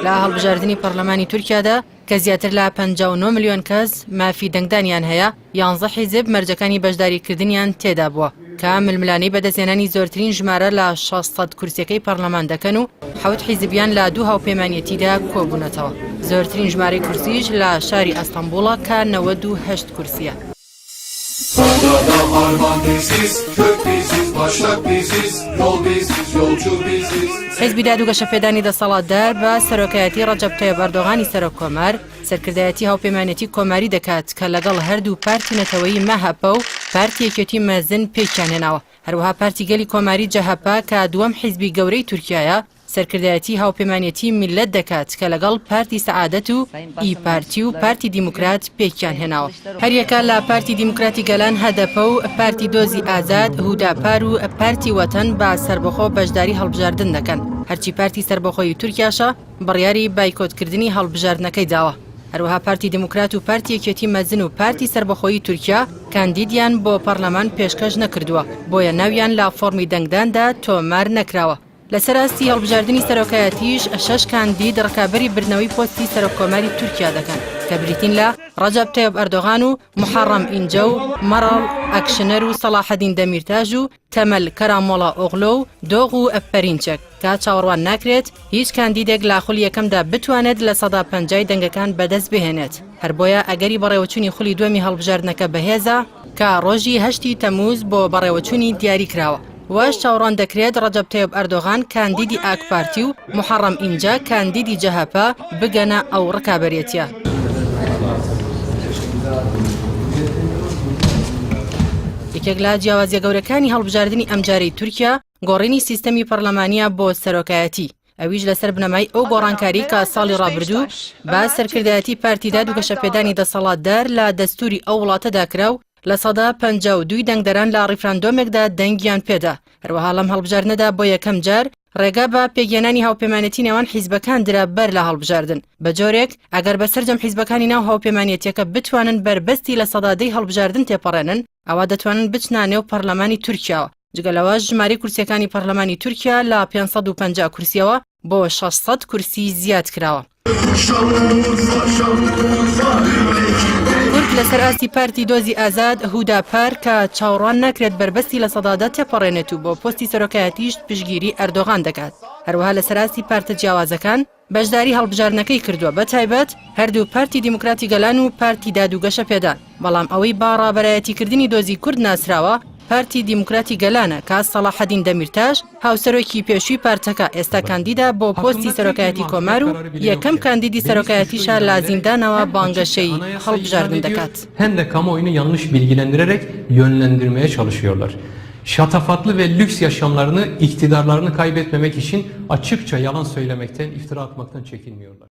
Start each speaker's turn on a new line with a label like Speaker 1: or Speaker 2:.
Speaker 1: لە هەڵبژاردنی پەرلەمانی تورکیادا کە زیاتر لە 59 ملیۆن کەس مافی دەنگدانیان هەیە، یانزە حیزب مەرجەکانی بەشداریکردنیان تێدا بووە کە ململانێی بەدەستهێنانی زۆرترین ژمارە لە 600 کورسیەکەی پەرلەمان دەکەن و حەوت حیزبیان لە دوو هاوپەیمانێتیدا کۆبوونەتەوە. زۆرترین ژمارەی کورسیش لە شاری ئەستەنبوڵە کە 98 کورسیە. حیزبی داد و گەشەپێدانی دەسەڵاتدار بە سەرۆکایەتی ڕەجەب تەیب ئەردۆغانی سەرۆک کۆمار، سەرکردایەتی هاوپەیمانێتی کۆماری دەکات کە لەگەڵ هەردوو پارتی نەتەوەیی مەهەپە و پارتی یەکێتی مەزن پێکیان هێناوە. هەروەها پارتی گەلی کۆماری جەهەپە کە دووەم حیزبی گەورەی تورکیایە، سەرکردایەتی هاوپەیمانێتی میللەت دەکات کە لەگەڵ پارتی سەعادەت و ئی پارتی و پارتی دیموکرات پێکیان هێناوە. هەریەکە لە پارتی دیموکراتی گەلان هەدەپە و پارتی دۆزی ئازاد هوداپار و پارتی وەتەن بە سەربەخۆ بەشداری هەڵبژاردن دەکەن، هەرچی پارتی سەربەخۆیی تورکیاشە بڕیاری بایکۆتکردنی هەڵبژاردنەکەی داوە. هەروەها پارتی دیموکرات و پارتی یەکێتی مەزن و پارتی سەربەخۆیی تورکیا کاندیدیان بۆ پەرلەمان پێشکەش نەکردووە، بۆیە ناویان لە فۆڕمی دەنگداندا تۆمار نەکراوە. لەسەر ئاستی هەڵبژاردنی سەرۆکایەتیش شەش کاندید ڕکابەری بردنەوەی پۆستی سەرۆککۆماری تورکیا دەکەن کە بریتین لە ڕەجەب تەیب ئەردۆغان و موحەڕەم ئینجە و مەڕاڵ ئەکشنەر و سەڵاحەدین دەمیرتاش و تەمەل کەرامۆڵا ئۆغلۆ و دۆغو پەرینچەک کە چاوەڕوان ناکرێت هیچ کاندیدێک لە خولی یەکەمدا بتوانێت 50% دەنگەکان بەدەست بهێنێت هەر بۆیە ئەگەری بەڕێوەچوونی خولی دووەمی هەڵبژاردنەکە بەهێزە کە ڕۆژی هەشتی تەمووز بۆ بەڕێوەچوونی دیاری کراوە. واش چاوەڕوان دەکرێت ڕەجەب تەیب ئەردۆغان کاندیدی ئاکپارتی و موحەڕەم ئینجە کاندیدی جەهەپە بگەنە ئەو ڕکابەرێتیە. یەکێک لە جیاوازیە گەورەکانی هەڵبژاردنی ئەمجارەی تورکیا گۆڕینی سیستەمی پەرلەمانیە بۆ سەرۆکایەتی، ئەویش لەسەر بنەمای ئەو گۆڕانکاری کە ساڵی ڕابردوو بە سەرکردایەتی پارتی داد و گەشەپێدانی دەسەڵاتدار لە دەستوری ئەو وڵاتەدا کرا و 52% ی دەنگدەران لە ڕیفراندۆمێکدا دەنگیان پێدا. هەروەها لەم هەڵبژاردنەدا بۆ یەکەم جار ڕێگا بە پێکهێنانی هاوپەیمانێتی نێوان حیزبەکان درا بەر لە هەڵبژاردن، بە جۆرێک ئەگەر بە سەرجەم حیزبەکانی ناو هاوپەیمانێتیەکە بتوانن بەربەستی 10% ی هەڵبژاردن تێپەڕێنن، ئەوا دەتوانن بچنە نێو پەرلەمانی تورکیاوە. جگە لەوەش ژمارەی کورسیەکانی پەرلەمانی تورکیا لە 550 کورسیەوە بۆ 600 کورسی زیاد کراوە. کورد لەسەر ئاستی پارتی دۆزی ئازاد هودا پار کە چاوەڕوان ناکرێت بەربەستی 10% تێپەڕێنێت و بۆ پۆستی سەرۆکایەتیش پشتگیری ئەردۆغان دەکات. هەروەها لەسەر ئاستی پارتە جیاوازەکان بەشداری هەڵبژاردنەکەی کردووە بە تایبەت هەردوو پارتی دیموکراتی گەلان و پارتی داد و گەشەپێدان، بەڵام ئەوەی بە ڕابەرایەتیکردنی دۆزی کورد ناسراوە پارتی دیموکراتی گەلانە کە سەڵاحەدین دەمیرتاش هاوسەرۆکی پێشووی پارتەکە ئێستا کاندیدە بۆ پۆستی سەرۆکایەتی کۆمار و یەکەم کاندیدی سەرۆکایەتیشە لە زیندانەوە بانگەشەی هەڵبژاردن دەکات.
Speaker 2: Hem de kamuoyunu yanlış bilgilendirerek yönlendirmeye çalışıyorlar. Şatafatlı ve lüks yaşamlarını, iktidarlarını kaybetmemek için açıkça yalan söylemekten, iftira atmaktan çekinmiyorlar.